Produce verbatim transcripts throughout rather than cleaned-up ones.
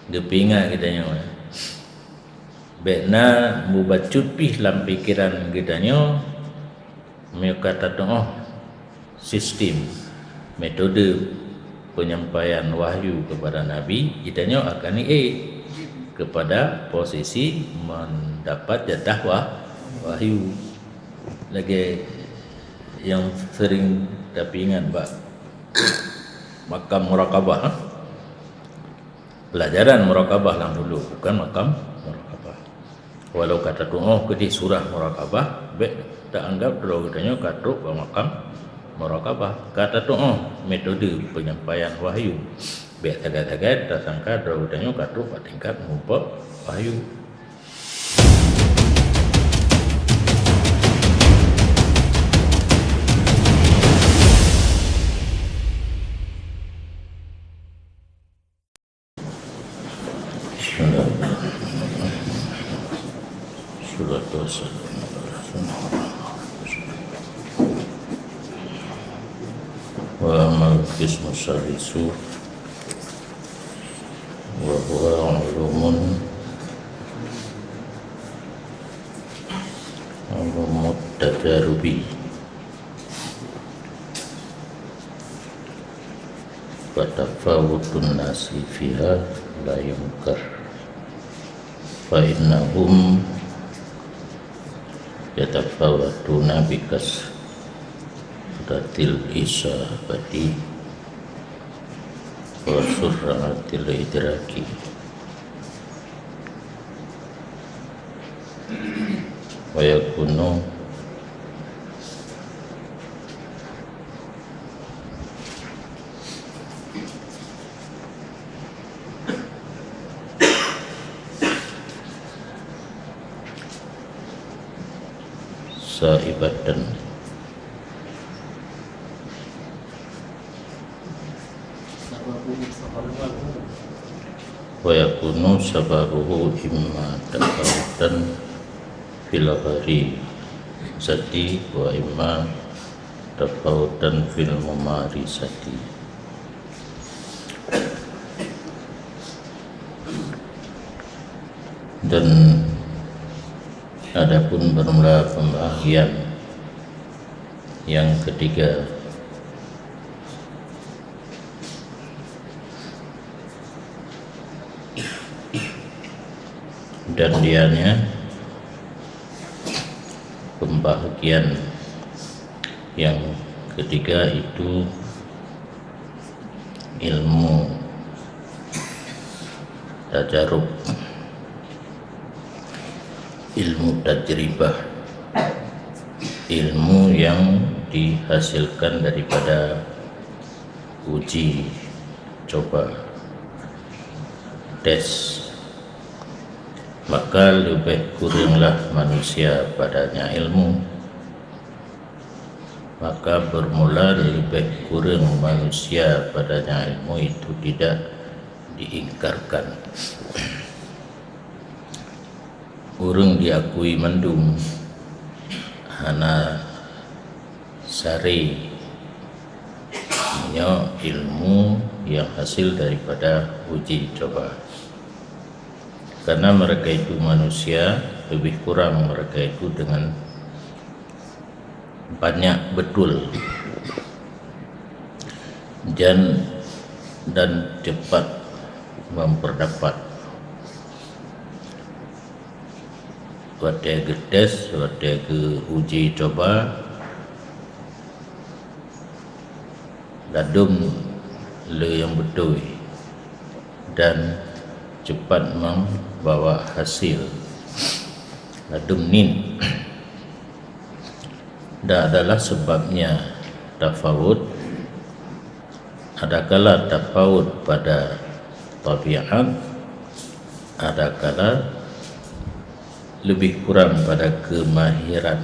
Geupeuingat geutanyoe, bèk na mubacut pih lam pikeran geutanyoe, meunyoe ka tatu'oh sistem, metode penyampaian wahyu kepada Nabi, geutanyoe akan ié kepada posisi mendapat jatah wah-, wahyu. Lagèe nyang sering tapeuingat bak makam muraqabah, ha? Pelajaran muraqabah lam hulu, bukan makam muraqabah. Walau ka tatu'oh keudéh surah muraqabah, bèk taanggap droe geutanyoe ka trok bak makam muraqabah. Ka tatu'oh metode penyampaian wahyu, bèk sagai-sagai tasangka droe geutanyoe ka trok bak tingkat muphom wahyu. Bismillahirrahmanirrahim. Salatu wassalamu ala Rasulillah. Wa amal qismu salisu wa huwa ulumun, ulumut tajarubi. Fatafawutun nasi fiha la yungkar. Fa innahum yatafawatuna bi kasratil isabati wa sur'atil idraki. Wa yakunu saibatan. Wa yakunu sababuhu imma tafawutan fil gharizati wa imma tafawutan fil mumarisati. Dan adapun bermula pembahagian yang ketiga, dan dianya pembahagian yang ketiga itu ilmu tajarub, ilmu tajribah, ilmu yang dihasilkan daripada uji coba, tes. Maka leubeh kureuenglah manusia padanya ilmu. Maka bermula leubeh kureueng manusia padanya ilmu itu tidak diingkarkan. Ureueng diakui mandum hana sare meunyoe ilmu yang hasil daripada uji coba. Karena mereka itu manusia, lebih kurang mereka itu dengan banyak betul dan, dan cepat memperdapat. Watèe geutés, watèe geu-uji coba, ladôm le nyang beutôi dan cepat membawa hasil. Ladôm niet. Dan adalah sebabnya tafawut, adakala tafawut pada tabiat, adakala lebih kurang pada kemahiran.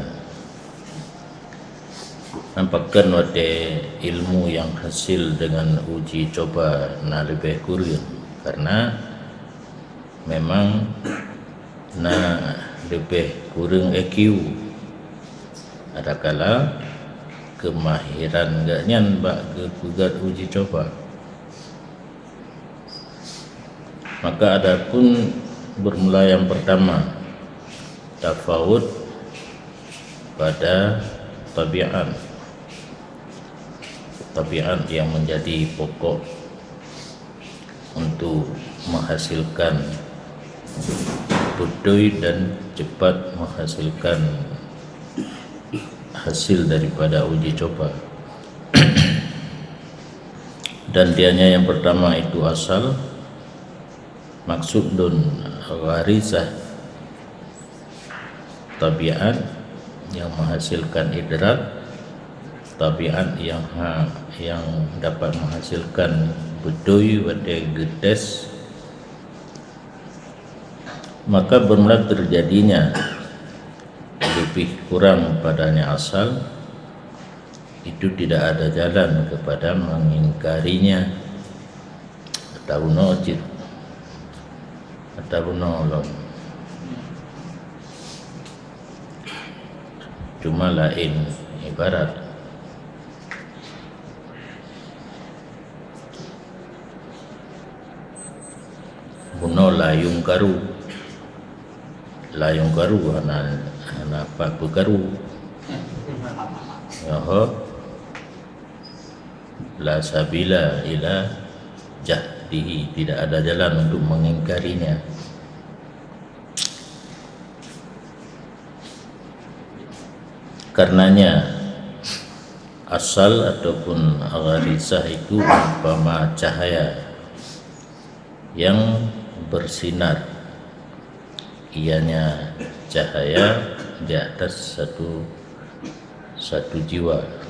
Pakon watèe ilmu nyang hasil deungon uji coba na leubeh kureueng, karena memang na leubeh kureueng I Q, adakala kemahiran geuh nyan bak geupeugöt uji coba. Maka adapun bermula yang pertama, tafawut pada tabiat. Tabiat yang menjadi pokok untuk menghasilkan beutôi dan cepat menghasilkan hasil daripada uji coba. Dan dianya yang pertama itu asal, maksud lôn gharizah, tabiat yang menghasilkan idrak, tabiat yang ha-, yang dapat menghasilkan beutôi watée geutés, maka bermula terjadinya lebih kurang padanya asal, itu tidak ada jalan kepada mengingkarinya. Ata bunoe cit, ata bunoe lom. Cuma laén ibarat. Bunoe layong karu. Layong karu hana, hana pat peukaru. Yoho. La sabila ila jahdihi, tidak ada jalan untuk mengingkarinya. Karenanya, asal ataupun gharizah itu umpama cahaya yang bersinar, ianya cahaya di atas satu, satu jiwa.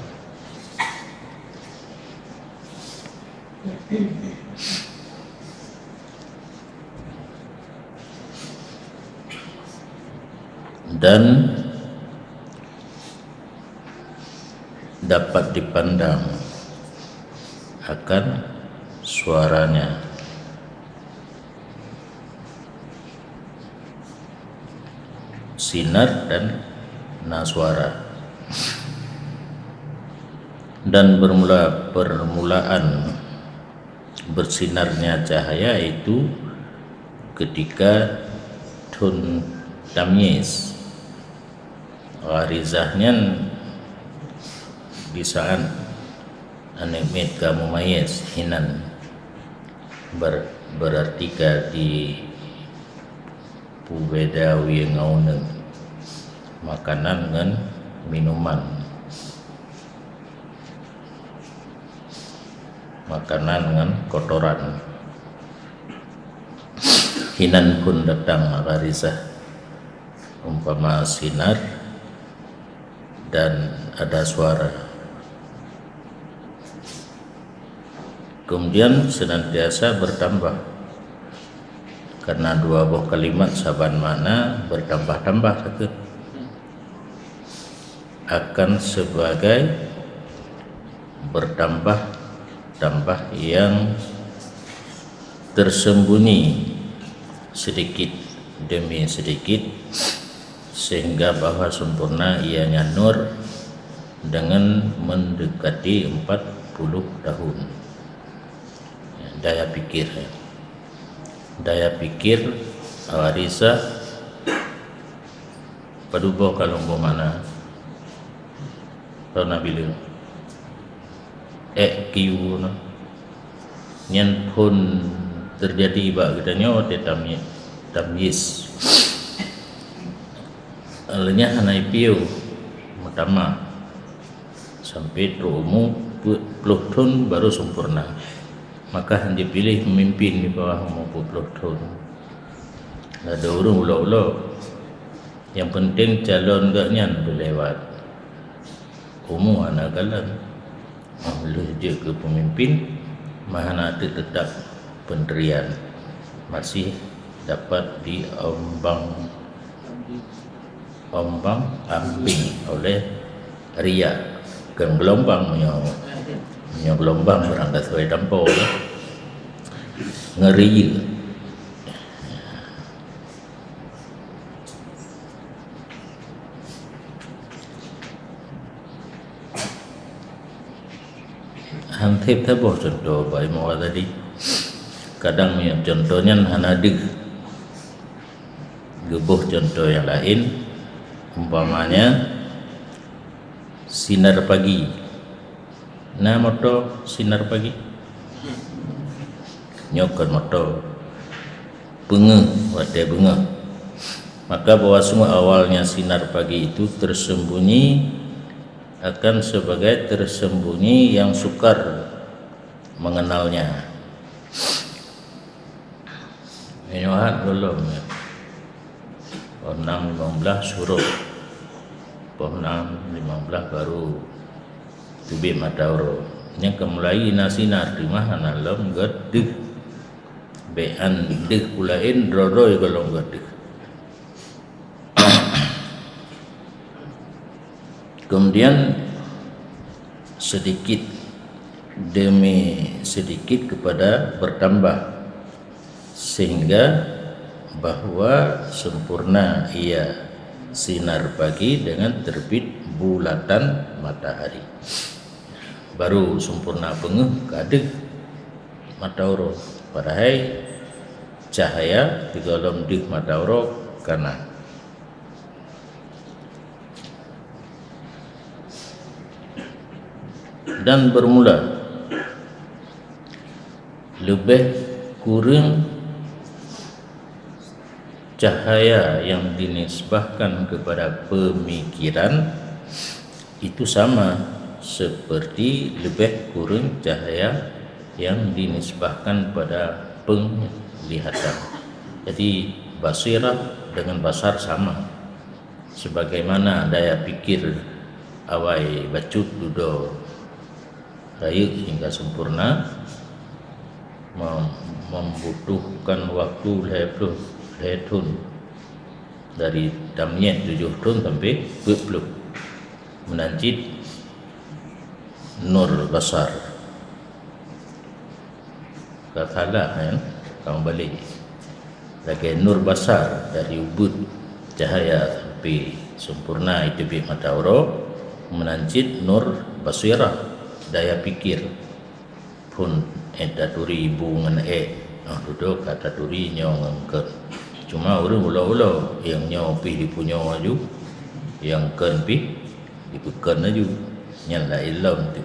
Dan dapat dipandang akan suaranya. Sinar dan na suara. Dan bermula, permulaan bersinarnya cahaya itu ketika thon tamyiz. Gharizah nyan di saat aneuk miet ka mumayyiz hinan, ber-, berarti ka di pubeda wie ngon makanan ngon minuman, makanan ngon kotoran. Hinan phon datang gharizah, umpama sinar dan ada suara. Kemudian senantiasa bertambah, karena dua boh kalimat saban makna bertambah-tambah sakeue. Akan sebagai bertambah-tambah yang tersembunyi sedikit demi sedikit, sehingga bahwa sempurna ianya nur dengan mendekati empat puluh tahun. Daya pikir, daya pikir, gharizah, padub boh kalon boh makna. Tahu na bileu? E Q na. Nyan phon terjadi bak geutanyoe watée tamyi-, tamyiz. Lheueh nyan hana ipiôh meutamah sampai trok umu peuet ploh thon baru sempurna. Maka han jipiléh peumimpén di bawah umu peuet ploh thon. Ladôm ureuëng ulok-ulok. Nyang peunteng calon geuh nyan beulewat. Umu hana kalon. Óh lheueh jeuet keu peumimpén, meuhana teuteutab peundirian, masih dapat diombang, ombang-ambing oleh riak. Kon geulombang meunyoe, meunyoe geulombang barang ka sesuai tampôk, ngon riak. Han theb saboh cuntoh bak Imam Ghazali. Kadang meunyoe contoh nyan hana deuh, geuboh contoh nyang laén, umpamanya sinar pagi. Na moto sinar pagi? Nyoe kon moto, peungeuh, watée beungoh. Maka bahwa semua awalnya sinar pagi itu tersembunyi, akan sebagai tersembunyi yang sukar mengenalnya. Meunyoe hat gohlom, ya. Poh nam limong blaih surok. Poh nam limong blaih baru teubiet mata uroe. Nyang ka mulai na sinar teuma hana lom gét deuh. Bék an deuh peulaén droe-droe gohlom gét deuh. Kemudian sedikit demi sedikit kepada bertambah, sehingga bahwa sempurna ia sinar pagi dengan terbit bulatan matahari. Baru sempurna peungeuh ka deuh mata uroe, padahai cahaya di golom deuh mata uroe ka na. Dan bermula leubeh kureueng cahaya yang dinisbahkan kepada pemikiran itu sama seperti leubeh kureueng cahaya yang dinisbahkan pada penglihatan. Jadi, basirah dengan basar sama. Sebagaimana daya pikir awai bacut dudoe rayeuk hingga sempurna, mem-, membutuhkan waktu lhée ploh lhée thon, dari tamnyet tujoh thon sampai peuet ploh. Meunan cit nur basar. Ka salah, kan? Ka meubalek. Lagée nur basar dari ubeut cahaya sampai sempurna iteubiet mata uroe, meunan cit nur basirah, daya pikir. Phon ék taturi bu ngon ék, oh dudoe ka taturi nyoe ngon kön. Cuma ureuëng ulo-ulo, nyang nyoe pih dipunyoe aju, nyang kön pih dipeukön aju. Nyan laén lom tu.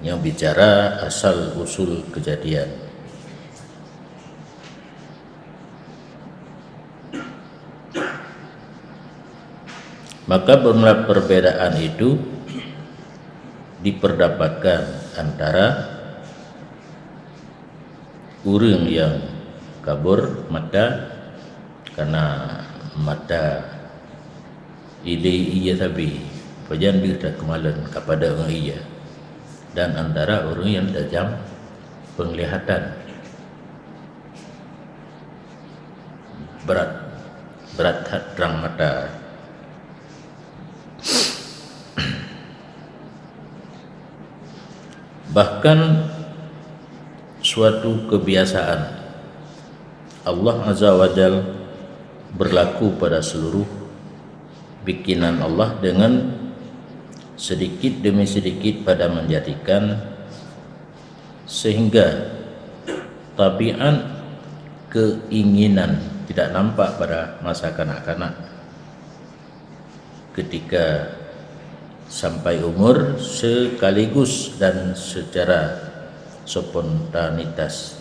Nyoe bicara asal usul keujadian. Maka, beureulah perbedaan itu diperdapatkan antara ureuëng nyang kabur mata kana mata idéh iya sabe, pajan deuh takeumalon kapada ngon iya, dan antara ureuëng nyang tajam peunglihatan. Brat, brat that trang mata. Bahkan suatu kebiasaan Allah Azza wa Jal berlaku pada seluruh bikinan Allah dengan sedikit demi sedikit pada menjadikan sehingga tabiat keinginan tidak nampak pada masa kanak-kanak, ketika sampai umur, sekaligus dan secara spontanitas.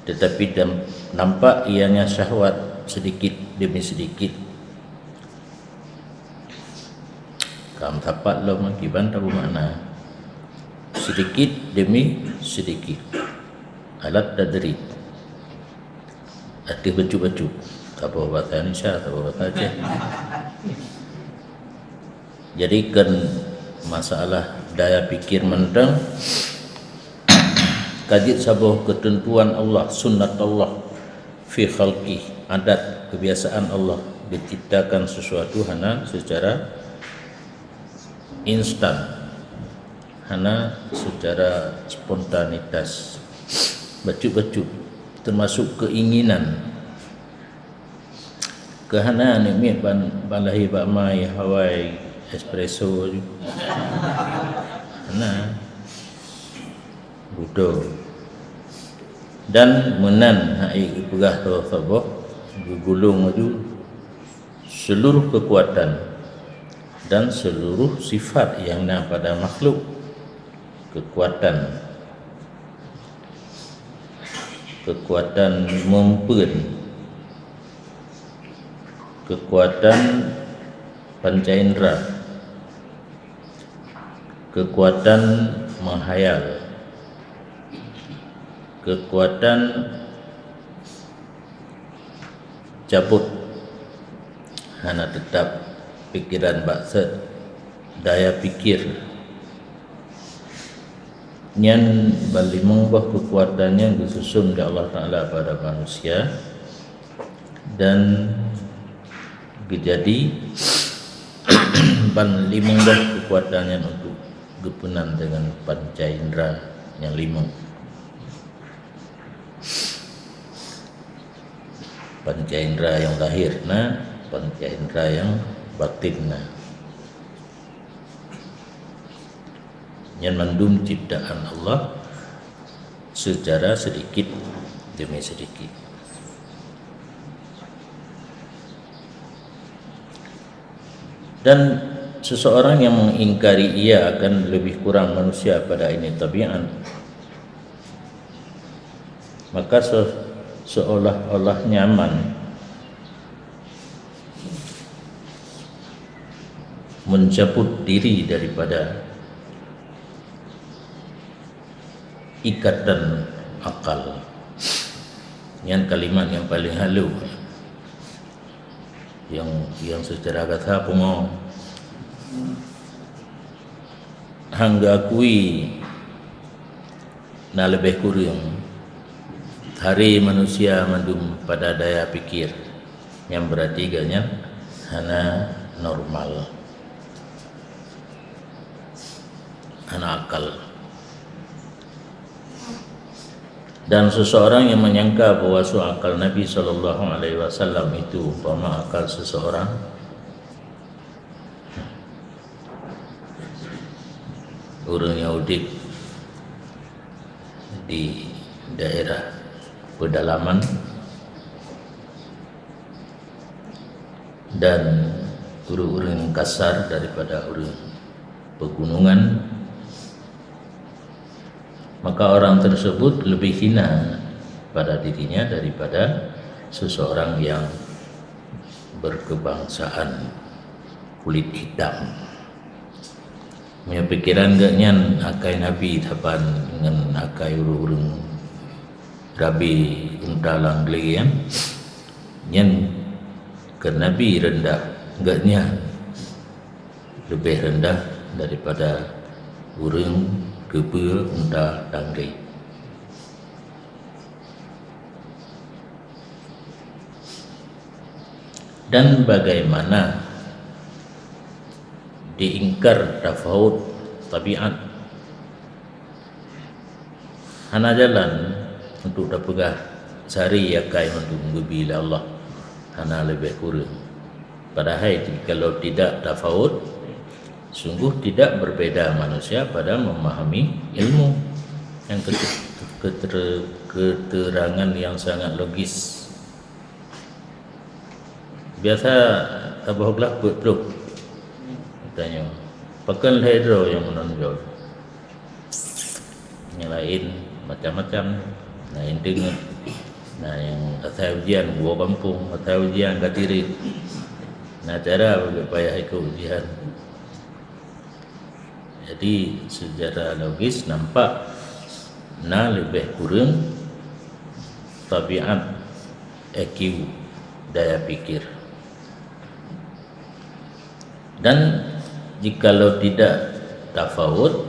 Tetapi dam-, nampak ianya syahwat sedikit demi sedikit. Kam sapat lom kiban tabu makna. Sedikit demi sedikit. Alat tadrib. Ateueh bacut-bacut. Saboh bahasa Indonesia, saboh bahasa Aceh. Jadi, kon masalah daya pikir mantong, ka jeuet saboh keuteuntuan Allah, sunnatullah fi khalqih, adat, kebiasaan Allah, diciptakan sesuatu hana secara instan, hana secara spontanitas, bacut-bacut, termasuk keinginan. Keuhana aneuk miet ban, ban lahé bak ma hawai espresso ju. Hana. Beutôi. Dan meunan hai geupeugah saboh-saboh, geugulong laju seluruh keukuatan dan seluruh sifat nyang na pada makhluk, keukuatan, keukuatan meumpeuen, keukuatan panca indra, keukuatan meuhayal, keukuatan cabot hana teutap pikeran bak sot, daya pikir. Nyan ban limong boh keukuatan nyang geususon lé Allah Taala pada manusia, dan geujadi ban limong boh keukuatan nyan untuk geupeunan deungon panca indra nyang limong. Panca indra nyang lahir na, panca indra nyang batin na. Nyan mandum ciptaan Allah secara sedikit demi sedikit. Dan seseorang yang mengingkari ia akan lebih kurang manusia pada ini tabiat, maka se-, seolah-olah nyaman mencabut diri daripada ikatan akal. Nyan kalimat nyang paling halus, nyang, nyang secara kasa pungo hana geuakui na leubeh kureueng hari manusia mandum pada daya pikir, nyang beurati geuh nyan hana normal, hana akal. Dan seseorang yang menyangka bahwa su akal Nabi sallallahu alaihi wasallam itu umpama akal seseorang ureuëng nyang udeb di daerah pedalaman dan ureuëng-ureuëng kasar daripada ureuëng pegunungan, maka orang tersebut lebih hina pada dirinya daripada seseorang yang berkebangsaan kulit hitam. Meunyoe pikeran geuh nyan akai Nabi saban ngon akai ureuëng-ureuëng rabe unta langgle nyan, nyan keu Nabi reundah, geuh nyan leubeh reundah daripada ureuëng keubeue unta langgle. Dan bagaimana diingkar tafawut tabiat? Hana jalan untuk tapeugah sari akai mandum geubi lé Allah, hana leubeh kureueng. Padahai kalau tidak tafawut, sungguh tidak berbeda manusia pada memahami ilmu. Nyang keutu-, keuter-, keuterangan nyang sangat logis. Biasa saboh glah peuet ploh. Tanyoe, pakon lhée droe nyang meunonjol? Nyang laén macam-macam. Na nyang deungoe. Na nyang asai ujian buet gampông, asai ujian ka tirit. Na cara bagi payah ikot ujian. Jadi, secara logis nampak na leubeh kureueng tabiat I Q, daya pikir. Dan jikalau tidak tafawut,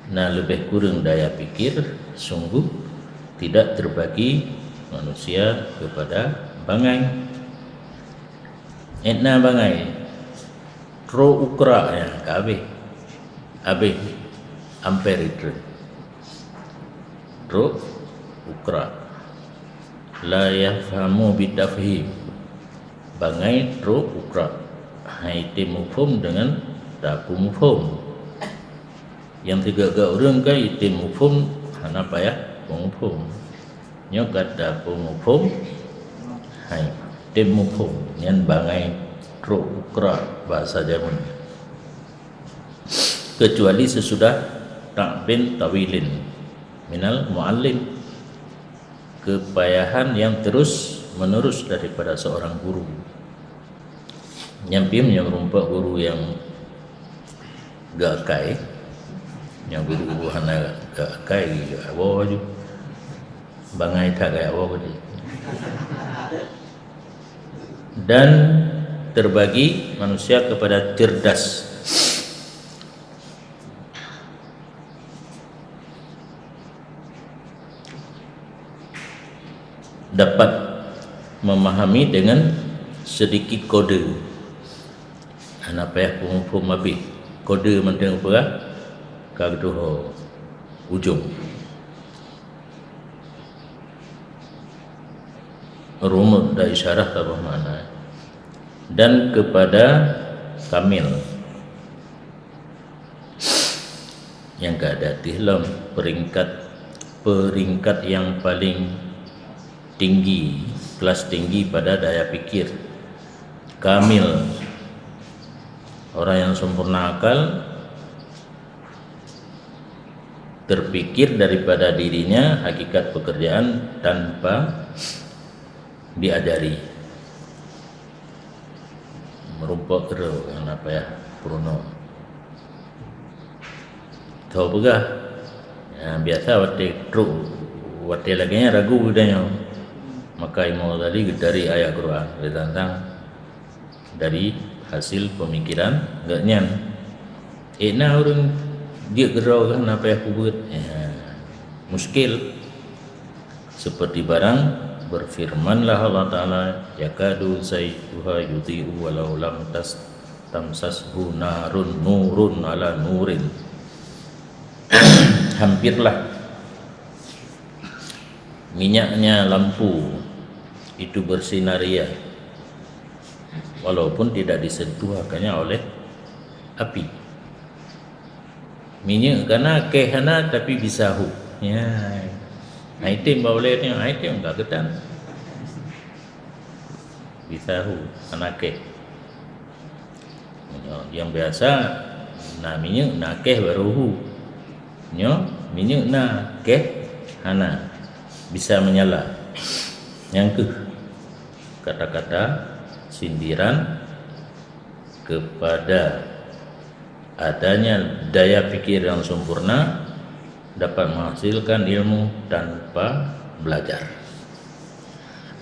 na leubeh kureueng daya pikir, sungguh tidak terbagi manusia kepada bangai. Étna bangai, trok ukra nyang ka abéh, abéh ampér itreun. Trok ukra. La yafhamu bitafhim. Bangai trok ukra. Hai tem muphom deungon tapeumuphom. Nyang siga-ga ureuëng ka item muphom hana payah peumuphom. Nyoe ka tapeumuphom, hai, tem muphom, nyan bangai trok ukra bahasa jameun. Kecuali sesudah ta'bin tawilin minal muallim, kepayahan yang terus menerus daripada seorang guru. Nyang pih nyang rumpok guru nyang geuakai, nyang guru-guru hana geuakai, geuawoe ju. Bangai that geuawoe ju. Dan terbagi manusia kepada cerdas. Dapat memahami dengan sedikit kode. Hana payah peumuphom habéh. Kode mantong peugah ka geutuho ujong. Rumut dan isyarah ka boh makna. Dan kepada kamil. Nyang ka di ateueh lom, peringkat, peringkat yang paling tinggi, kelas tinggi pada daya pikir. Kamil, orang yang sempurna akal, terpikir daripada dirinya hakikat pekerjaan tanpa diajari. Meurumpok keudroe nyang na payah peurunoe. Tho peugah, ya, biasa watèe trok, watèe lagèe nyan ragu geutanyoe. Maka Imam Ghazali geutari ayat Quran, geutantang dari hasil pemikiran geuh nyan. Ék na ureueng jeuet keudroe geuh na payah peubuet. Ya, muskil. Seperti barang berfirmanlah Allah Ta'ala, "Yakadu zaitu ha yudhi'u walau lam tas-, tamsashu narun, nurun ala nurin." Hampirlah minyaknya lampu itu bersinar ria, walaupun tidak disentuh akannya oleh api. Minyeuk ka na, kèh hana, tapi bisa hu. Ya. Hai tem bak ulèe nyoe, hai tem ka geutan. Bisa hu, hana kèh. Nyoe, nyang biasa na minyeuk, na kèh baru hu. Nyoe, minyeuk na, kèh hana. Bisa menyala. Nyang keuh kata-kata sindiran kepada adanya daya pikir yang sempurna dapat menghasilkan ilmu tanpa belajar.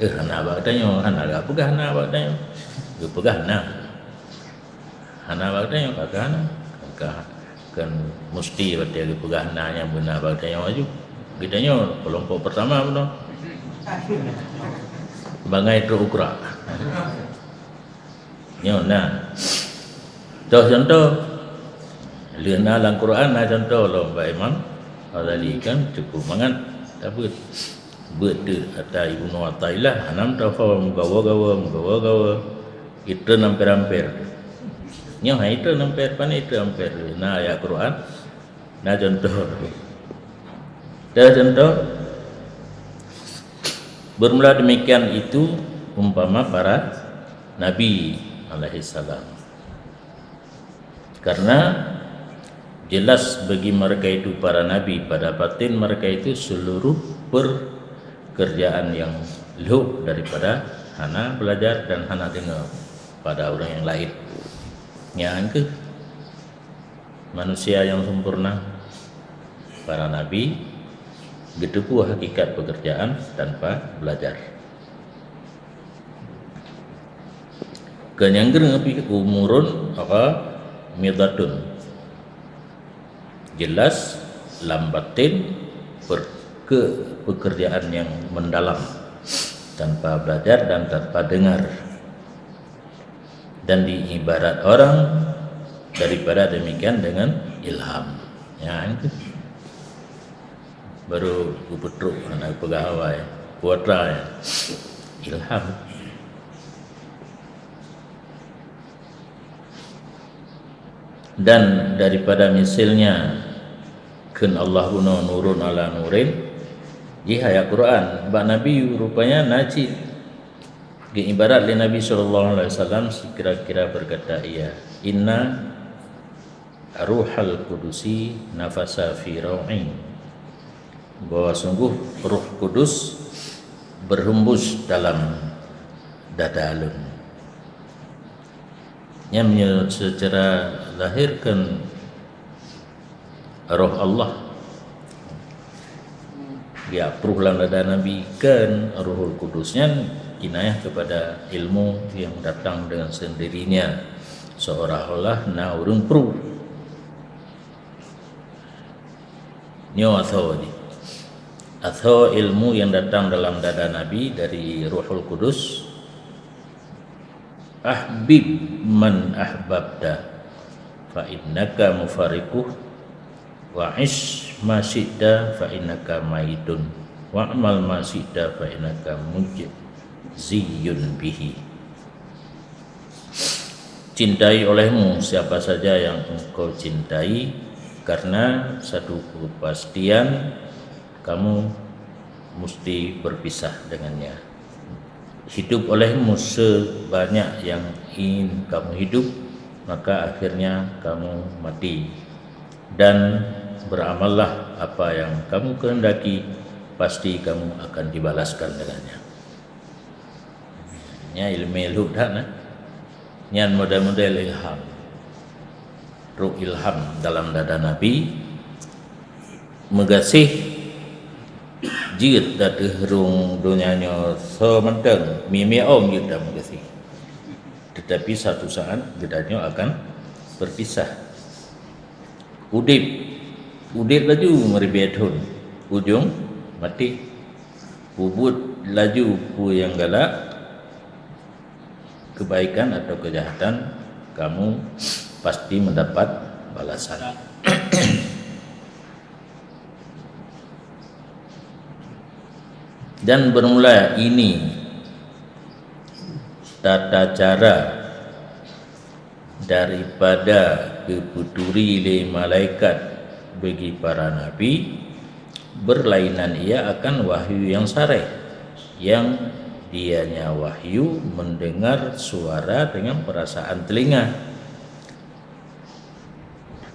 Eh, hana bak tanyoe, hana geupeugah na bak tanyoe. Geupeugah na. Hana bak tanyoe, ka hana. Ka, kan musti watèe geupeugah na nyang beuna bak tanyoe aju. Geutanyoe kelompok pertama bunoe. Bangai trok ukra. Nyoe na. Toh contoh. Lheueh na lam Quran na contoh lom bak Imam Ghazali kan cukup mangat tabeuet. Beuet teuh ata Ibnu Athaillah hana meuteupeu meugawa-gawa, meugawa-gawa. Itreun amper-amper. Nyoe hai itreun amper, pane itreun amper. Na ayat Quran, na contoh. Ada contoh. Bermula demikian itu umpama para nabi alaihissalam. Karena jelas bagi mereka itu para nabi, pada batin mereka itu seluruh pekerjaan yang lhok daripada hana belajar dan hana deungoe pada ureueng nyang laén. Nyang keuh manusia nyang sempurna, para nabi, geuteupeue hakikat pekerjaan tanpa belajar. Keu nyang keuneuk pih umurun ghamidatun. Jelas lam batin per-, ke pekerjaan yang mendalam, tanpa belajar dan tanpa dengar. Dan diibarat orang daripada demikian dengan ilham. Ya, itu. Baru geupeutruek hana geupeugah awai. Kuatra ya. Ilham. Dan daripada misilnya kheun Allah bunoe nurun ala nurin, Jih ayat Quran bak Nabi rupanya na cit geuibarat lé Nabi sallallahu alaihi wasallam sikira-kira berkata ia, "Inna ruhal qudusi nafasa fi rau'i," bahwa sungguh Roh Kudus berhembus dalam dada lôn. Nyan meunyoe secara zahir kan Roh Allah geupruh lam dada Nabi, kan Ruhul Kudus nyan kinayah kepada ilmu yang datang dengan sendirinya, seolah-olah na ureuëng pruh. Nyoe asoe jih. Asoe ilmu yang datang dalam dada Nabi dari Ruhul Kudus, "Ahbib man ahbabta, fa innaka mufariquh, wa ish ma syi'ta, fa innaka mayitun, wa'mal ma syi'ta, fa innaka mujziyun bihi." Cintai olehmu siapa saja yang engkau cintai, karena satu kepastian, kamu mesti berpisah dengannya. Hidup olehmu sebanyak yang ingin kamu hidup, maka akhirnya kamu mati. Dan beramallah apa yang kamu kehendaki, pasti kamu akan dibalaskan dengannya. Nyan ilmu lhok that, nah. Nyan model-model ilham. Roh ilham dalam dada Nabi, meugaséh jeuet ateueh rhueng donya nyoe soe mantong, mimé ong jeuet dan meugaséh. Tetapi satu saat geutanyoe akan berpisah. Udeb, udeb laju meuribée thon, ujong maté. Peubuet laju peue nyang galak, kebaikan atau kejahatan, kamu pasti mendapat balasan. Dan bermula ini tata cara daripada geuputuri lé malaikat bagi para nabi, berlainan ia akan wahyu yang sareh, yang dianya wahyu mendengar suara dengan perasaan telinga,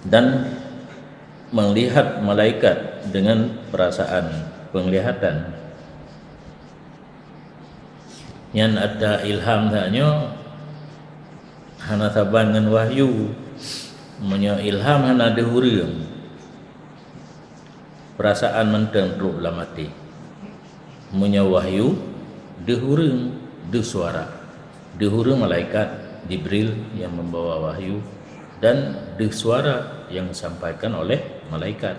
dan melihat malaikat dengan perasaan penglihatan. Nyan ata ilham that nyoe hana saban ngon wahyu. Meunyoe ilham hana deuh ureuëng, perasaan mantong trok lam até. Meunyoe wahyu, deuh ureuëng, deuh suara. Deuh ureuëng malaikat Jibril yang membawa wahyu, dan deuh suara yang disampaikan oleh malaikat.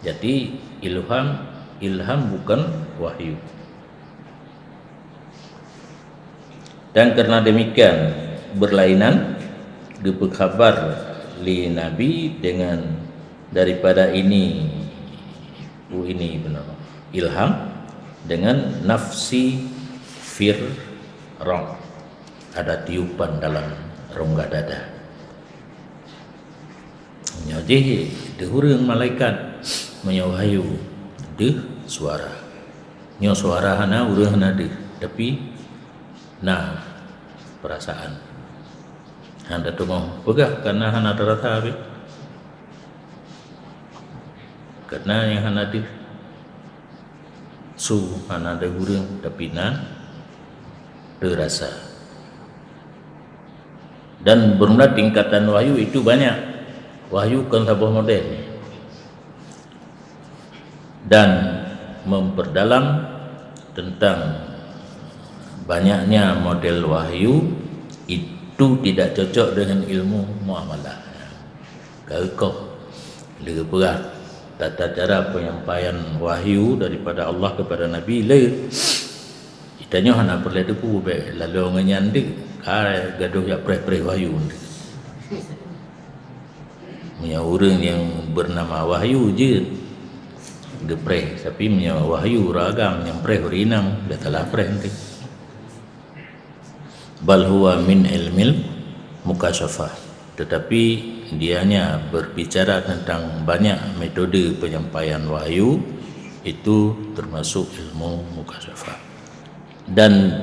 Jadi ilham, ilham bukan wahyu. Dan karena demikian, berlainan geupeu khabar lé Nabi dengan daripada ini, u ini beuna ilham, dengan nafsi fir rong, ada tiupan dalam rongga dada. Nyoe jih deuh ureuëng malaikat, meunyoe wahyu deuh suara. Nyoe suara hana, ureuëng hana deuh, tapi na perasaan. Hana teungoh peugah karena hana terasa habéh. Karena nyang hana deuh. Su hana deuh ureuëng, tapi na teurasa. Dan bermula tingkatan wahyu itu banyak. Wahyu kon saboh model. Dan memperdalam tentang banyaknya model wahyu itu tidak cocok dengan ilmu muamalah. Keukoh leupeugah tata cara penyampaian wahyu daripada Allah kepada Nabi le. Tanyoe hana peureulée teupeu bék laloe ngon nyan deuh, ka gadôh jak preh-preh wahyu deuh. Meunyoe ureuëng nyang bernama Wahyu jeuet geupreh, tapi meunyoe Wahyu ureuëng agam nyang preh ureuëng inong, dah salah preh deuh. Bal huwa min ilmil mukasyafah. Tetapi dianya berbicara tentang banyak metode penyampaian wahyu, Itu termasuk ilmu mukasyafah. Dan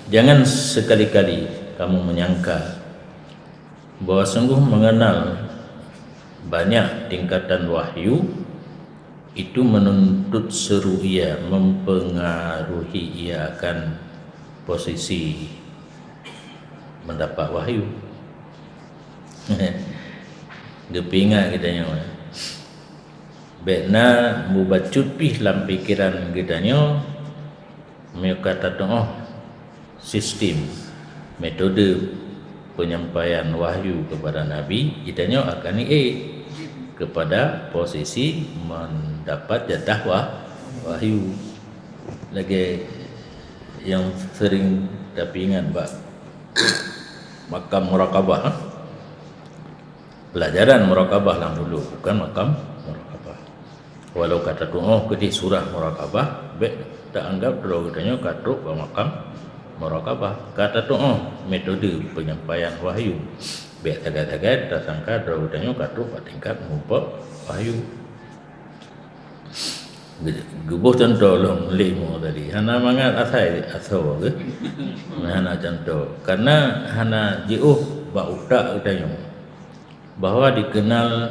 jangan sekali-kali kamu menyangka bahwa sungguh mengenal banyak tingkatan wahyu itu menuntut seru ia, mempengaruhi ia akan posisi mendapat wahyu. Geupeuingat geutanyoe, bèk na mubacut pih lam pikeran geutanyoe, meunyoe ka tatu'oh sistem, metode penyampaian wahyu kepada Nabi, geutanyoe akan ié kepada posisi mendapat jatah wah-, wahyu. Lagèe nyang sering tapeuingat bak makam muraqabah, ha? Pelajaran muraqabah lam ulôn, bukan makam muraqabah. Walau ka tatu'oh keudéh surah muraqabah, bèk taanggap droe geutanyoe ka trok bak makam muraqabah. Ka tatu'oh metode penyampaian wahyu, bèk sagai-sagai tasangka droe geutanyoe ka trok bak tingkat meurumpok wahyu. Geuboh cuntoh lom lé mo tadi. Hana mangat asai asoe geuh. Hana cuntoh. Karena hana jiôh bak utak geutanyoe bahwa dikenal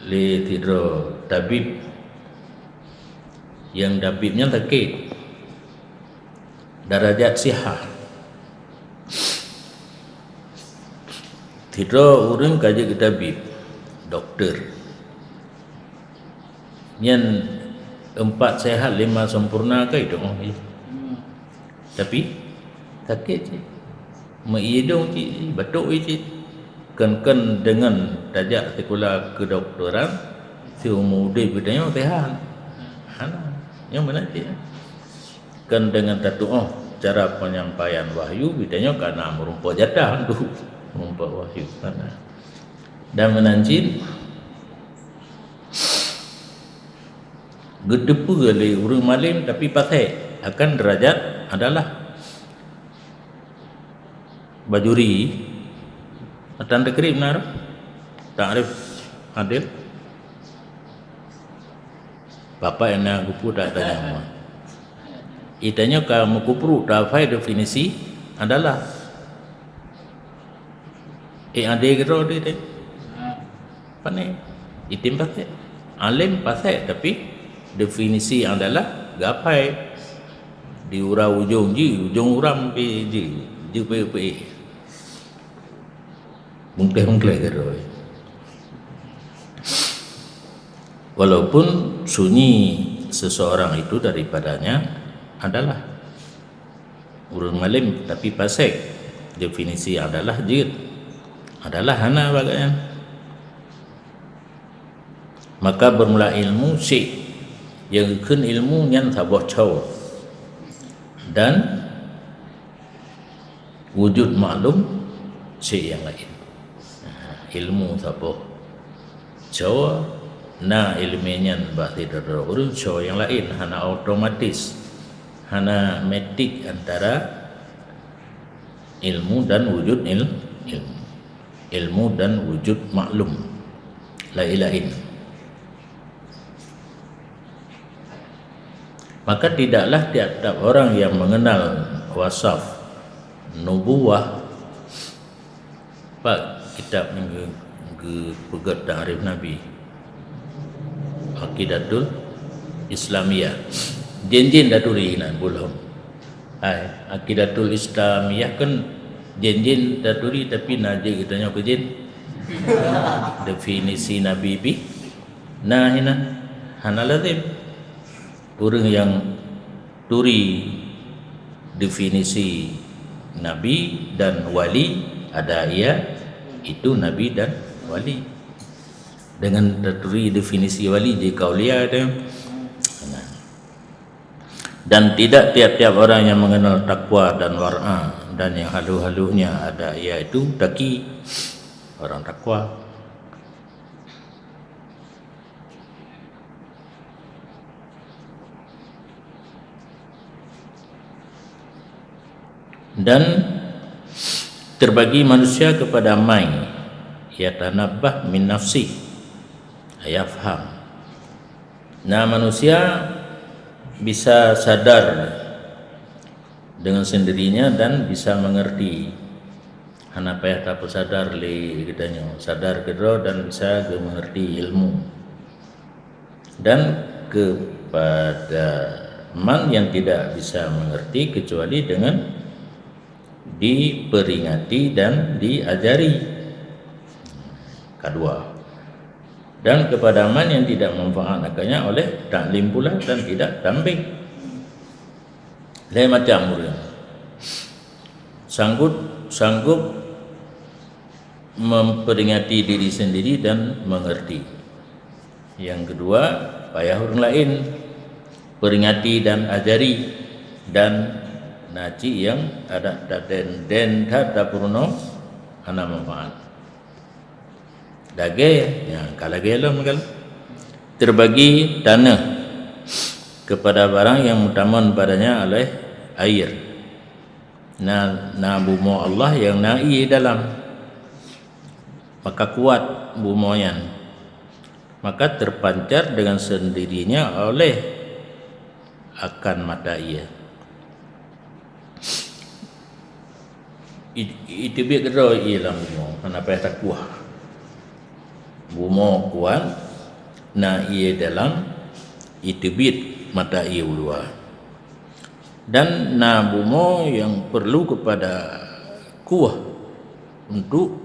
lé sidroe tabib, nyang tabib nyan sakét. Darajat sihah. Sidroe ureueng ka jeuet keu tabib, dokto. Nyan empat sehat lima sempurna ka itu. Tapi sakét cit. Meuidong cit, batuk cit. Kon-kon deungon tajak sikula kedokteran, siumu udeb geutanyoe sehat. Hana, nyang meunan cit. Kon deungon tatu'oh cara penyampaian wahyu, geutanyoe ka na meurumpok jatah untuk meurumpok wahyu. Hana. Dan meunan cit, geuteupeue lé ureueng malém tapi pasék akan derajat adalah bajuri, matan teukrib na roh, ta'rif adil. Bapak nyang na geupeu tak tanya mua. Itanyoe ka meukupru tafai definisi adalah. Eh, adé keudroe teuh. Pané? Item pasék. Além pasék, tapi definisi adalah gapai. Di uram ujong jih, ujong uram pih jih, jih peuék-peuék. Bungkléh-bungkléh keudroe. Walaupun sunyi seseorang itu daripadanya adalah ureueng malém, tapi pasék, definisi adalah jeuet, adalah hana bak gobnyan. Maka bermula ilmu syek, nyang geukheun ilmu nyan saboh cowok. Dan wujud maklum syek nyang laén. Ilmu saboh cowok, na ileumèe nyan bak sidroe ureueng cowok nyang laén, hana otomatis, hana matik antara ilmu dan wujud il-, ilmu. Ilmu dan wujud maklum laén-laén. Maka tidaklah tiap-tiap orang yang mengenal wasaf nubuwah, bak kitab nyang geu-, geupeugöt ta'rif Nabi, Aqidatul Islamiyah. Jén-jén taturi nan buleuen. Hai, Aqidatul Islamiyah kan jén-jén taturi, tapi na jeuet geutanyoe keu jén. Definisi Nabi pih na hinan, hana lazim. Ureueng nyang turi definisi nabi dan wali, ada ia itu nabi dan wali. Dengan taturi definisi wali jeuet keu aulia teuh. Nah. Dan tidak tiap-tiap orang yang mengenal takwa dan wara dan yang halus-halusnya ada, iaitu taqi, orang takwa. Dan terbagi manusia kepada mai yatanabbah min nafsi, yafham. Nah, manusia bisa sadar dengan sendirinya dan bisa mengerti. Hana payah tapeusadar lé geutanyoe, sadar keudroe dan bisa geumengerti ilmu. Dan kepada man yang tidak bisa mengerti kecuali dengan diperingati dan diajari. Kedua, dan kepada man yang tidak manfaat akannya oleh taklim pula dan tidak tambih. Lain macam ureuëng sanggup sanggup memperingati diri sendiri dan mengerti. Yang kedua, payah ureuëng lain peringati dan ajari, dan na cit nyang adak taden-den that tapeurunoe hana manfaat. Lagée, ya, ka lagée lom kan. Terbagi tanah kepada barang yang meutamon padanya oleh air. Na, na bumoe Allah nyang na ié dalam, maka kuat bumoe nyan, maka terpancar dengan sendirinya oleh akan mata ié. I-, iteubiet keudroe ié lam bumoe, hana payah takuah. Bumoe kuat, na ié dalam, iteubiet mata ié u luwa. Dan na bumoe nyang perlu kepada kuah untuk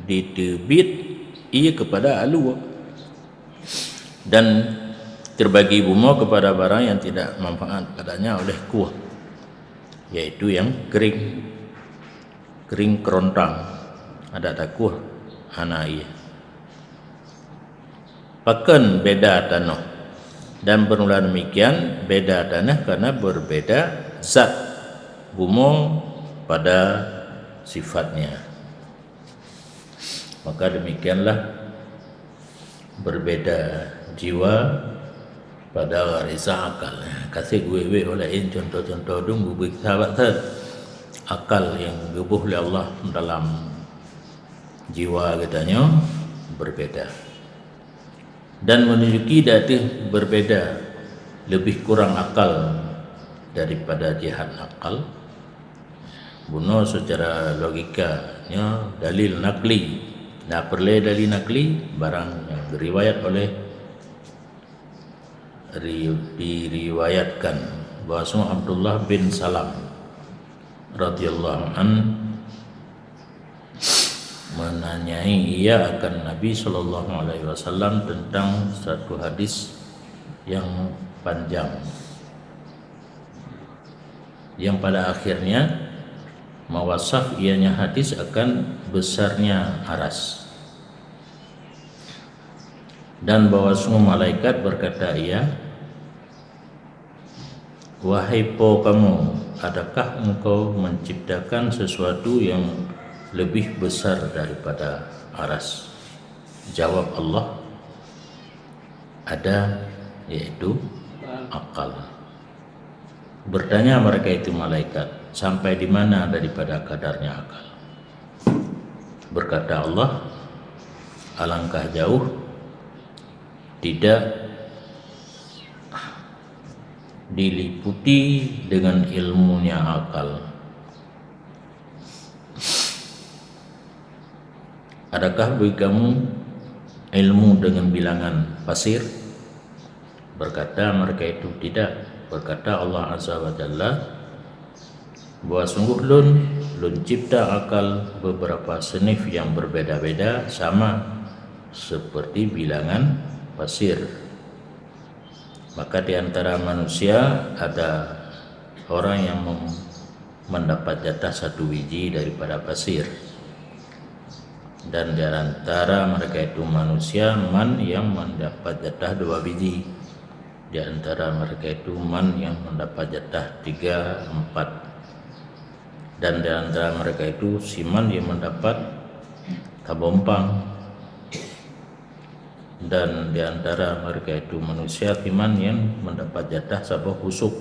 diteubiet ié kepada alue. Dan terbagi bumoe kepada barang yang tidak manfaat padanya oleh kuah, yaitu yang kering, kering kerontang, adak takuah hana ié. Pakon beda tanoh? Dan bermula demikian beda tanoh karena berbeda zat bumoe pada sifatnya. Maka demikianlah berbeda jiwa pada gharisa akal. Kasih wék-wék oleh in contoh-contoh dum bubui sahabat that. Akal yang geuboh lé Allah dalam jiwa geutanyoe berbeda. Dan menunjuki di ateueh berbeda lebih kurang akal daripada jeuhat akal. Bunoe secara logika, nyoe dalil nakli. Na peureulée dalil nakli, barang nyang geuriwayat oleh ri-, diriwayatkan bahwasanya Abdullah bin Salam radhiyallahu an menanyai ia akan Nabi sallallahu alaihi wasallam tentang satu hadis yang panjang, yang pada akhirnya mewasaf ianya hadis akan besarnya aras. Dan bahwasanya malaikat berkata ia, "Wahai po kamu, adakah engkau menciptakan sesuatu yang lebih besar daripada aras?" Jawab Allah, "Ada, yaitu akal." Bertanya mereka itu malaikat, "Sampai di mana daripada kadarnya akal?" Berkata Allah, "Alangkah jauh tidak diliputi dengan ilmunya akal." "Adakah bagi kamu ilmu dengan bilangan pasir?" Berkata mereka itu, "Tidak." Berkata Allah Azza wa Jalla, "Bahwa sungguh Lôn, Lôn cipta akal beberapa seunif yang berbeda-beda sama seperti bilangan pasir." Maka di antara manusia ada orang yang mem-, mendapat jatah satu biji daripada pasir. Dan di antara mereka itu manusia man yang mendapat jatah dua biji. Di antara mereka itu man yang mendapat jatah tiga, empat. Dan di antara mereka itu si man yang mendapat kabompang. Dan di antara mereka itu manusia si man yang mendapat jatah saboh pusok.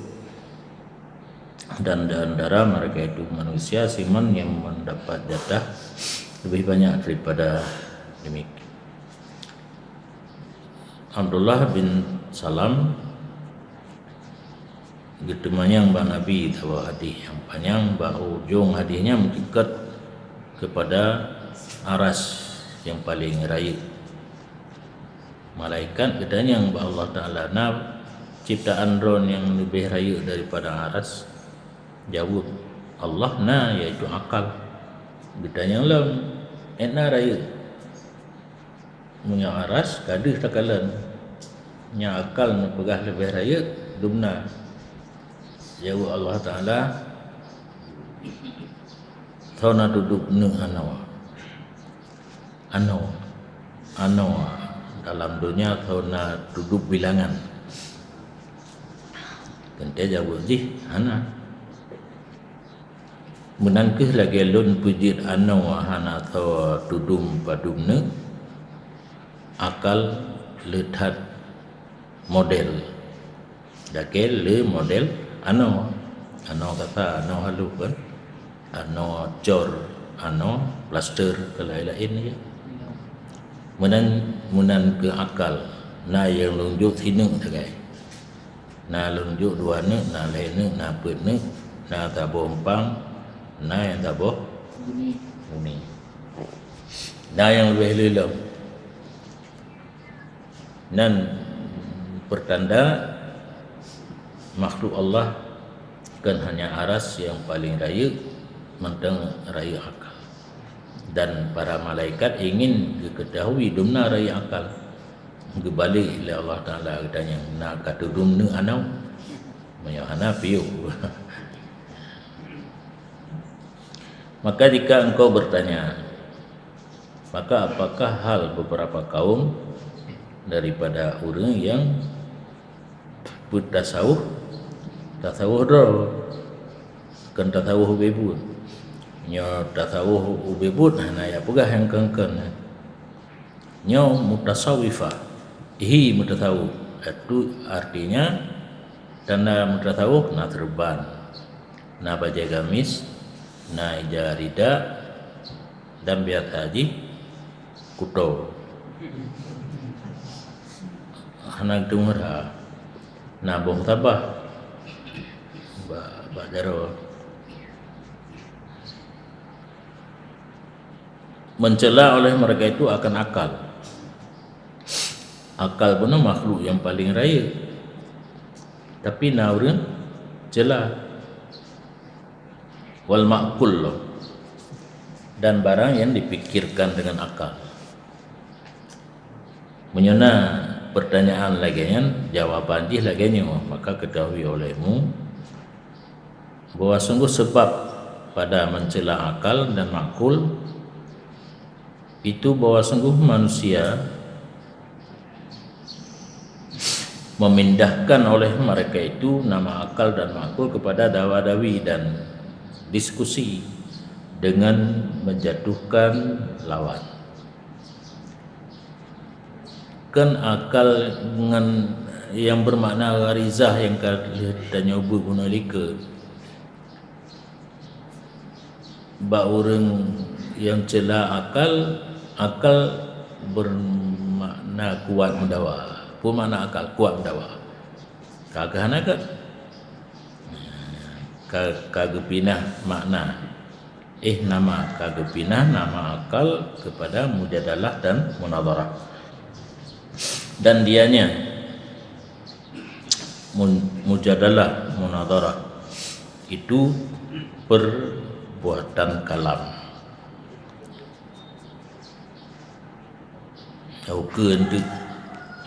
Dan di antara mereka itu manusia si man yang mendapat jatah lebih banyak daripada demikian. Abdullah bin Salam geuteumanyong bak Nabi saboh hadih nyang panyang, bak ujong hadih nyan meucukot keupada aras nyang paleng rayeuk. Malaikat geutanyong bak Allah Taala, "Na cebtaan droe nyang leubeh rayeuk daripada aras?" Jaweueb Allah, "Na, yaitu akal." Geutanyong lom, "Ét na rayeuk?" Meunyoe aras ka deuh takalon, nyang akal neupeugah leubeh rayeuk, dum na. Jaweueb Allah Taala, "Soe na tudub neuk anoe?" Anoe, anoe dalam donya soe na tudub bilangan? Teuntée jaweueb jih, hana. Meunan kheueh lagée lôn peujeuet anoe hana soe tudum padum neuk, akal le that model. Dakée le model anoe. Anoe kasa, anoe halôh kan. Anoe cor, anoe plaster, keu laén-laén je. Meunan, meunan keu akal. Na nyang lôn jok sineuk sagai. Na lôn jok dua neuk, na lhée neuk, na peuet neuk, na saboh eumpang, na nyang saboh buni. Na nyang leubeh le lom. Nan peurtanda makhluk Allah kon hanya aras nyang paleng rayeuk, mantong rayeuk akal. Dan para malaikat ingin geukeutahui dum na rayeuk akal. Geubalek lé Allah Taala geutanyong, "Na ka tudum neuk anoe?" Meunyoe hana, piôh. Maka jika engkau bertanya, maka apakah hal beberapa kaum daripada ureuëng yang beutasawuf, tasawuf droe, kon tasawuf ubé buet? Nyoe tasawuf ubé buet hana jak peugah nyang kon-kon. Nyoe mutasawifah, hi mutasawuf. Itu artinya tanda mutasawuf na seureuban, na bajée gamis, na ija rida, dan biasa jih kuto. Hana geuteumeu'ah, na boh tabah bak, bak jaroe. Mencela oleh mereka itu akan akal. Akal bunoe makhluk nyang paleng rayeuk, tapi na ureuëng cela. Wal ma'kul, dan barang yang dipikirkan dengan akal. Meunyoe na pertanyaan lagée nyan, jawaban jih lagée nyoe, maka ketahui olehmu bahwa sungguh sebab pada mencela akal dan makul itu bahwa sungguh manusia memindahkan oleh mereka itu nama akal dan makul kepada dawa-dawi dan diskusi dengan menjatuhkan lawan. Kan akal ngon yang bermakna gharizah yang ka lheueh tanyoe beuet bunoe like. Bak ureuëng nyang cela akal, akal bermakna kuat meudawa. Peue makna akal? Kuat meudawa. Ka keuh hana ka? Ka, ka geupinah makna. Eh, nama ka geupinah nama akal kepada mujadalah dan munadharah. Dan dianya mun-, mujadalah, munadharah itu perbuatan kalam. Taukeun teuk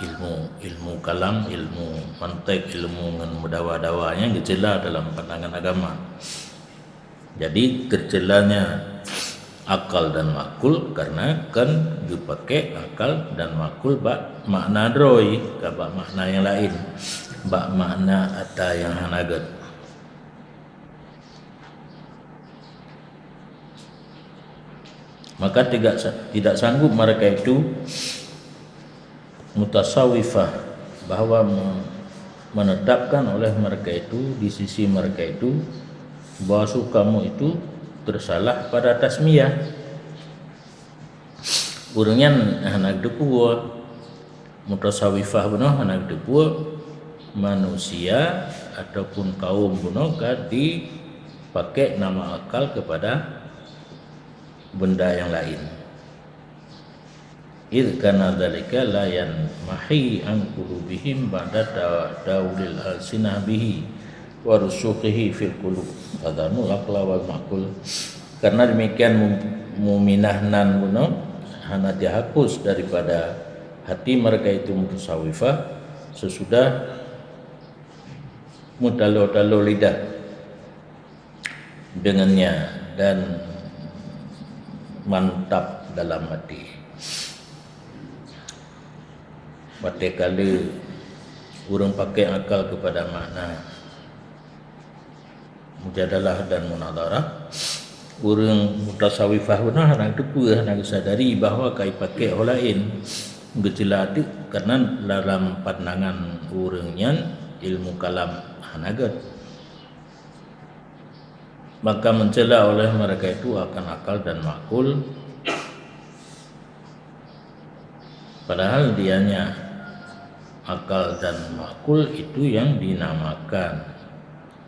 ilmu, ilmu kalam, ilmu mantek, ilmu ngon meudawa-dawa nyang geucela dalam pandangan agama. Jadi, teucelanya akal dan makul karena kan geupaké akal dan makul bak makna droe, ka bak makna nyang laén, bak makna ata nyang hana gét. Maka tidak sa-, tidak sanggup mereka itu mutasawifah, bahwa me-, menetapkan oleh mereka itu, di sisi mereka itu, bahwa su kamu itu tersalah pada tasmiyah. Ureuëng nyan hana geuteupeue. mutasawifah bunoe hana geuteupeue manusia ataupun kaum bunoe ka dipakai nama akal kepada benda yang lain. Idz kana dzalika la yanmahi an qulubihim ba'da ta-, tadawulil alsinah bihi wa rusukhihi fil qulub. Fadzanul aqla wal ma'qul. Karena demikian mu-, muminah nan bunoe hana dihapus daripada hati mereka itu mutasawifah sesudah mutalo-talo lidah dengannya dan mantap dalam hati. Watée kala ureuëng pakai akal kepada makna mujadalah dan munadharah, ureuëng mutasawifah bunoe hana teupeue, hana geusadari bahwa ka ipakai ho laén geucela teuk, karena dalam pandangan ureuëng nyan ilmu kalam hana gét. Maka mencela oleh mereka itu akan akal dan makul, padahal dianya akal dan makul itu yang dinamakan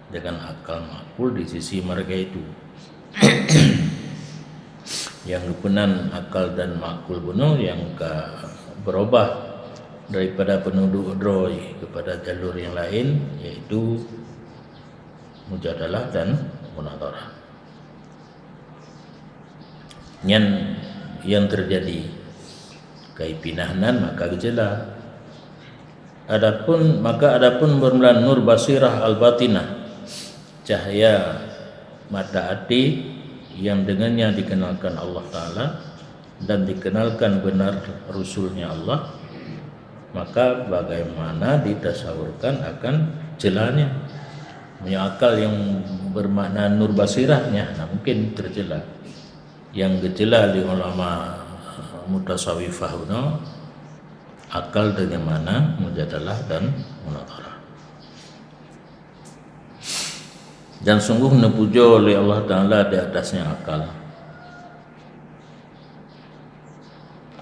dengan akal makul di sisi mereka itu. Nyang geupeunan akal dan makul bunoe nyang ka berubah daripada peunudok droe kepada jalur yang lain, yaitu mujadalah dan munadharah. Nyan nyang teujadi, ka ipinah nan maka geucela. Adapun, maka adapun bermula nur basirah al-batinah, cahya mata até yang dengannya dikenalkan Allah Taala dan dikenalkan benar Rasul-Nya Allah, maka bagaimana ditasawurkan akan celanya? Meunyoe akal yang bermakna nur basirah, nyan hana mungkin tercela. Yang geucela lé ulama mutasawifah bunoe akal dengan makna mujadalah dan munadharah. Dan sungguh neupujoe lé Allah Taala di atasnya akal.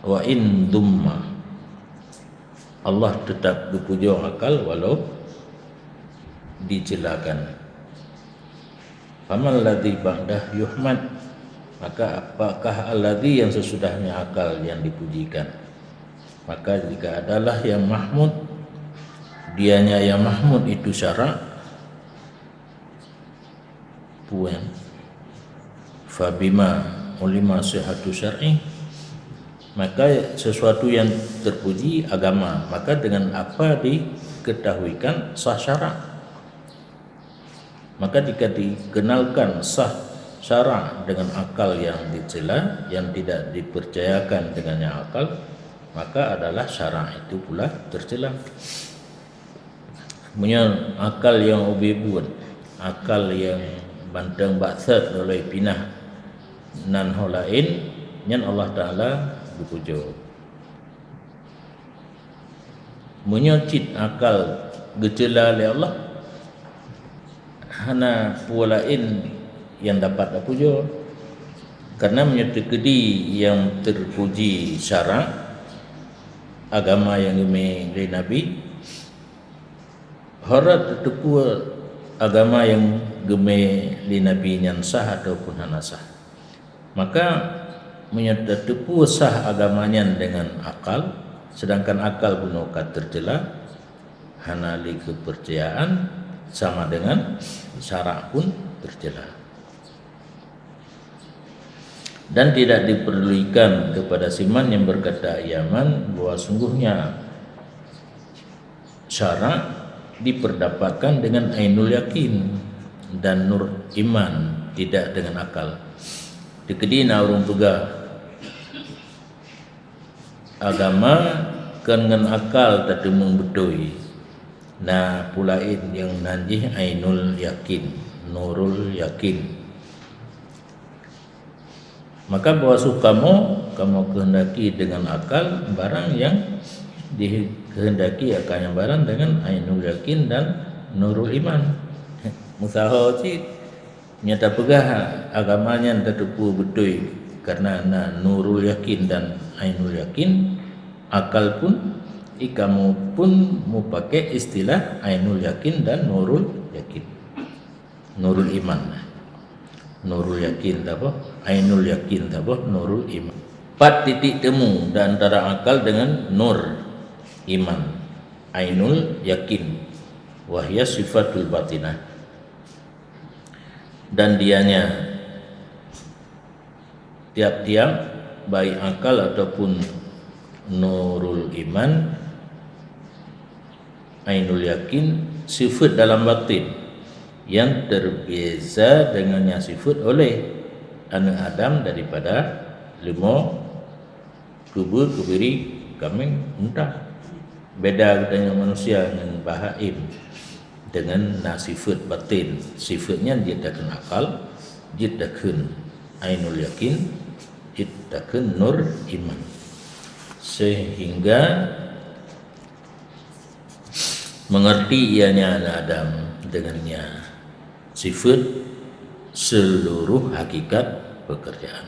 Wa in dumma, Allah tetap geupujoe akal walau dicelakan. Famal ladzi ba'dah yuhmad, maka apakah alladzi yang sesudahnya akal yang dipujikan? Maka jika adalah yang mahmud, dianya yang mahmud itu syarak, puan, fabima ulima sihhatu syar'i, maka sesuatu yang terpuji agama, maka dengan apa diketahuikan sah syarak? Maka jika dikenalkan sah syarak dengan akal yang dicela, yang tidak dipercayakan dengannya akal, maka adalah syarak itu pula tercela. Meunyoe akal nyang ubé buet, akal nyang banteng bak sat luloi pinah nan ho laén, nyan Allah Taala geupujoe. Meunyoe cit akal geucela lé Allah, hana peue laén nyang dapat tapujoe. Karena meunyoe teukeudi nyang teupuji syarak, agama nyang geumé lé Nabi, harôh tateupeue agama nyang geumé lé Nabi nyan sah ataupun hana sah. Maka, meunyoe tateupeue sah agama nyan deungon akal, seudangkan akal bunoe ka teucela, hana lé keupeurcayaan, sama deungon syarak pun teucela. Dan tidak diperdulikan kepada si man yang berkata ia man bahwa sungguhnya syarak diperdapatkan dengan ainul yakin dan nur iman, tidak dengan akal. Teukeudi na ureuëng peugah agama kon ngon akal tateumeung beutôi, na peue laén nyang nan jih ainul yakin, nurul yakin. Maka bahwa su kamoe, kamoe keuhendaki deungon akal barang nyang dikeuhendaki akal nyang barang deungon ainul yakin dan nurul iman. Meusaho cit, nyata peugah agama nyan tateupeue beutôi karena na nurul yakin dan ainul yakin, akal pun Jadi kamoe pun meupaké istilah ainul yakin dan nurul yakin. Nurul iman. Nurul yakin dah apa? Ainul yakin dah apa? Nurul iman. Pat titik temu di antara akal dengan nur iman. Ainul yakin. Wahya sifatul batinah. Dan dianya tiap-tiap, baik akal ataupun nurul iman, ainul yakin, sifat dalam batin yang terbeza dengannya sifat oleh anak Adam daripada leumo, keubeu, keubiri, kaméng, unta. Beda geutanyoe manusia ngon bahaim dengan na sifat batin. Sifat nyan jeuet takheun akal, jeuet takheun ainul yakin, jeuet takheun nur iman. Sehingga mengerti ianya anak Adam dengannya sifat seluruh hakikat pekerjaan.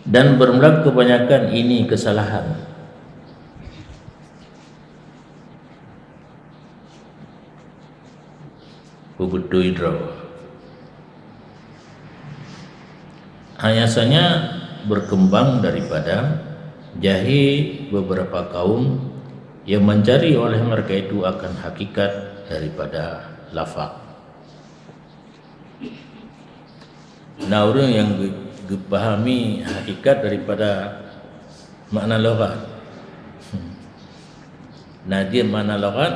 Dan bermula kebanyakan ini kesalahan. Kubeutôi droe. Biasanya berkembang daripada jahé beberapa kaum yang mencari oleh mereka itu akan hakikat daripada lafaz. Na ureuëng nyang geu-, geupahami hakikat daripada makna lughat. Na jeuet makna lughat,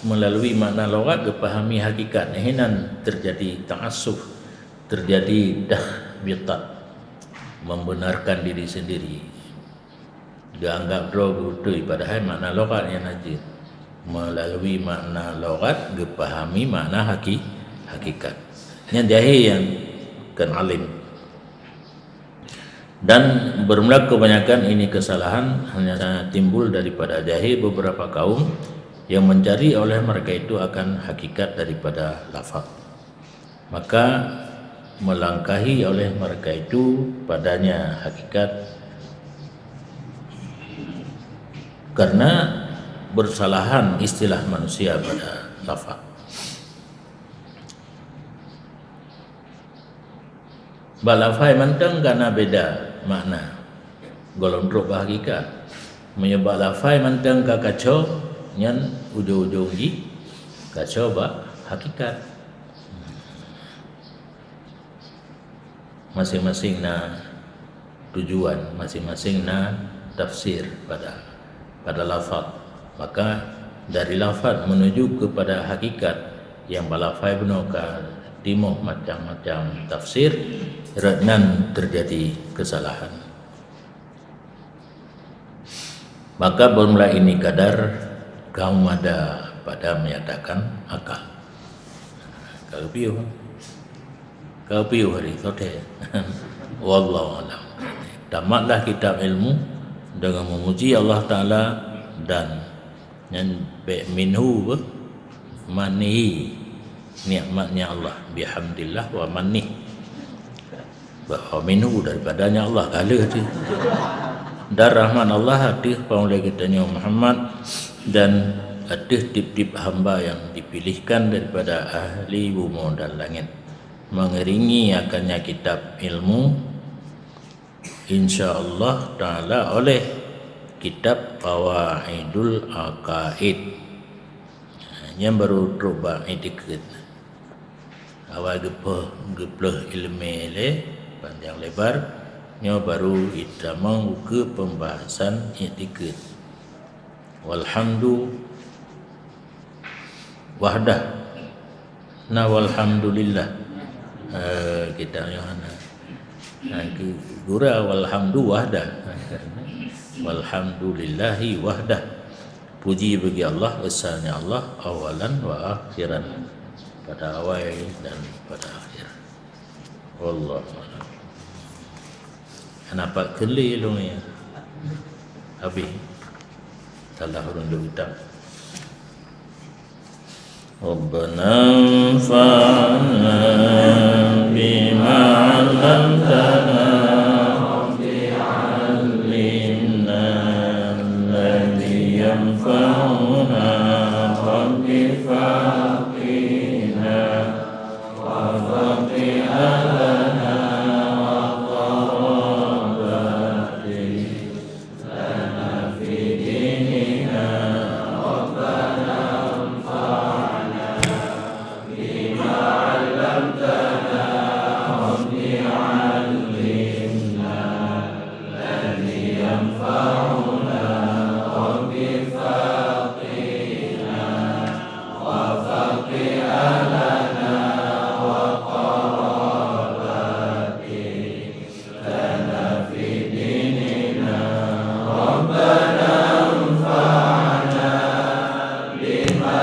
melalui makna lughat geupahami hakikat. Nah, hinan terjadi ta'assuf, terjadi tahbitat, membenarkan diri sendiri. Geuanggap droe beutôi, padahai makna lughat nyang na jeuet. Melalui makna lughat geupahami makna haki-, hakikat. Nyan jahé nyang kon alim. Dan bermula kebanyakan ini kesalahan hanya timbul daripada jahé beberapa kaum yang mencari oleh mereka itu akan hakikat daripada lafaz. Maka melangkahi oleh mereka itu padanya hakikat karena bersalahan istilah manusia pada lafaz. Bak lafai mantong ka na beda makna gohlom trok bak hakikat. Meunyoe bak lafai mantong ka kaco, nyan ujong-ujong jih kaco bak hakikat. Maséng-maséng na tujuan, maséng-maséng na tafsir pada, pada lafaz. Maka dari lafaz menuju kepada hakikat nyang bak lafai bunoe ka timoh macam-macam tafsir, rot nan terjadi kesalahan. Maka bermula ini kadar kaum ada pada menyatakan akal. Ka piôh. Ka piôh hari sote. Wallahu a'lam. Tamatlah kitab ilmu dengan memuji Allah Taala dan nyan bek minhu beh, manhi nikmatnya Allah, bihamdillah wa manhi. Bahwa minhu daripadanya Allah ka lheueh teuh. Dan rahmat Allah ateueh pangulée geutanyoe Muhammad dan ateueh tieb-tieb hamba yang dipilihkan daripada ahli bumoe dan langét. Mengiringi akannya kitab ilmu, insya Allah Taala oleh kitab Qawaidul Aqaid. Nyan baru trok bak itikad. Awai geupoh, geuplôh ileumé lé panjang lebar, nyoe baru itamong ukeue pembahasan itikad. Walhamdu wahdah. Na walhamdulillah. Eh, kita nyoe hana. Nah, gura walhamdu wahdah. Walhamdulillahi wahdah. Puji bagi Allah, esanya Allah, awalan wa akhiran. Pada awai dan pada akhir. Wallahu a'lam. Kenapa keli lung ya? Habis. Salah urun dua kitab. Rabbana anfa'na bima 'allamtana. فقنا وفق أهلنا وقراباتنا لنا في ديننا. ربنا انفعنا بما علمتنا. رب علمنا الذي ينفعنا. رب فقنا وفق أهلنا وقراباتنا لنا في ديننا. ربنا انفعنا بما